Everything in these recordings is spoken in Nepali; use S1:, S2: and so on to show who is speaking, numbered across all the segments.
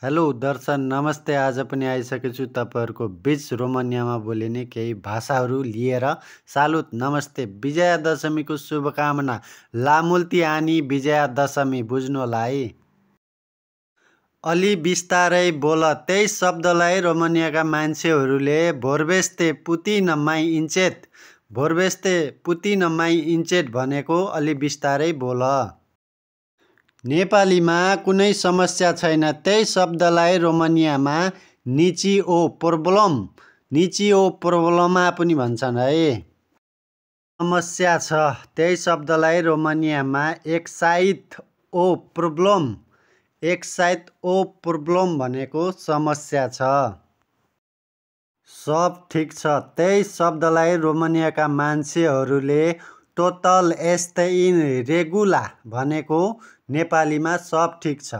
S1: हेलो दर्शन नमस्ते। आज पनि आइसकेको छु तपाईहरुको बीच रोमानियामा बोलिने केही भाषाहरू लिएर। सालुत नमस्ते। विजयादशमीको शुभकामना। लामुल्ती आनी विजयादशमी बुझ्नु होला है। अलि बिस्तारै बोल। त्यही शब्दलाई रोमानियाका मान्छेहरूले भोरबेस्ते पुतिन माई इन्चेत भनेको अलि बिस्तारै बोल। नेपालीमा कुनै समस्या छैन। त्यही शब्दलाई रोमानियामा निची ओ प्रोब्लम पनि भन्छन् है। समस्या छ। त्यही शब्दलाई रोमानियामा एक्साइट ओ प्रोब्लम भनेको समस्या छ। सब ठिक छ। त्यही शब्दलाई रोमानियाका मान्छेहरूले टोटल एस्ते इन रेगुला भनेको नेपालीमा सब ठिक छ।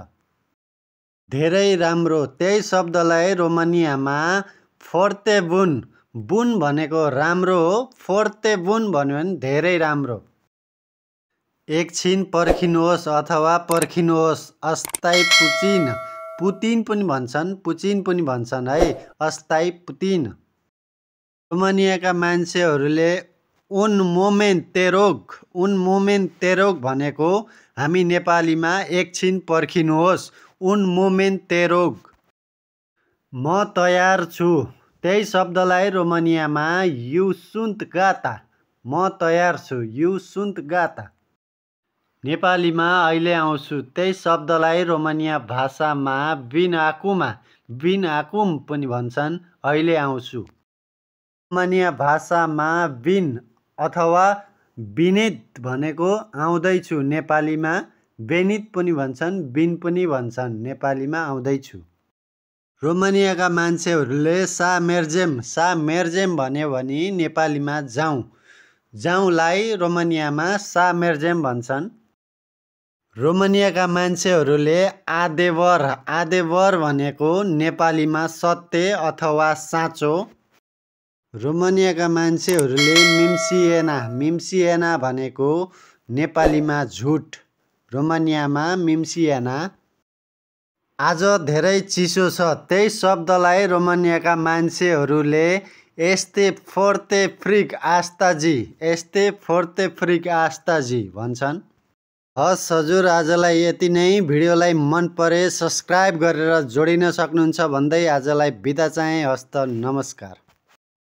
S1: धेरै राम्रो। त्यही शब्दलाई रोमानियामा फोर्ते बुन भनेको राम्रो हो। फोर्ते बुन भन्यो भने धेरै राम्रो। एकछिन पर्खिनुहोस् अथवा पर्खिनुहोस्। अस्ताई पुतिन पनि भन्छन् है। अस्ताई पुतिन। रोमानियाका मान्छेहरूले उन मोमेन्ट तेरोग भनेको हामी नेपालीमा एकछिन पर्खिनुहोस्। उन मोमेन्ट तेरोग। म तयार छु। त्यही शब्दलाई रोमानियामा यु सुन्त गाता। म तयार छु। यु सुन्त गाता। नेपालीमा अहिले आउँछु। त्यही शब्दलाई रोमानिया भाषामा बिन आकुम पनि भन्छन्। अहिले आउँछु। रोमानिया भाषामा बिन अथवा बिनित भनेको आउँदैछु। नेपालीमा बेनित पनि भन्छन्, बिन पनि भन्छन्। नेपालीमा आउँदैछु। रोमानियाका मान्छेहरूले सा मेर्जेम भन्यो भने नेपालीमा जाउँलाई रोमानियामा सा मेर्जेम भन्छन्। रोमानियाका मान्छेहरूले आदेवर भनेको नेपालीमा सत्य अथवा साँचो। रोमानियाका मान्छेहरूले मिम्सिएना भनेको नेपालीमा झुट। रोमानियामा मिम्सिएना। आज धेरै चिसो छ। त्यही शब्दलाई रोमानियाका मान्छेहरूले एस्ते फोर्ते फ्रिक आस्ताजी भन्छन्। हस् हजुर, आजलाई यति नै। भिडियोलाई मन परे सब्स्क्राइब गरेर जोडिन सक्नुहुन्छ भन्दै आजलाई बिदा चाहे। हस्त नमस्कार।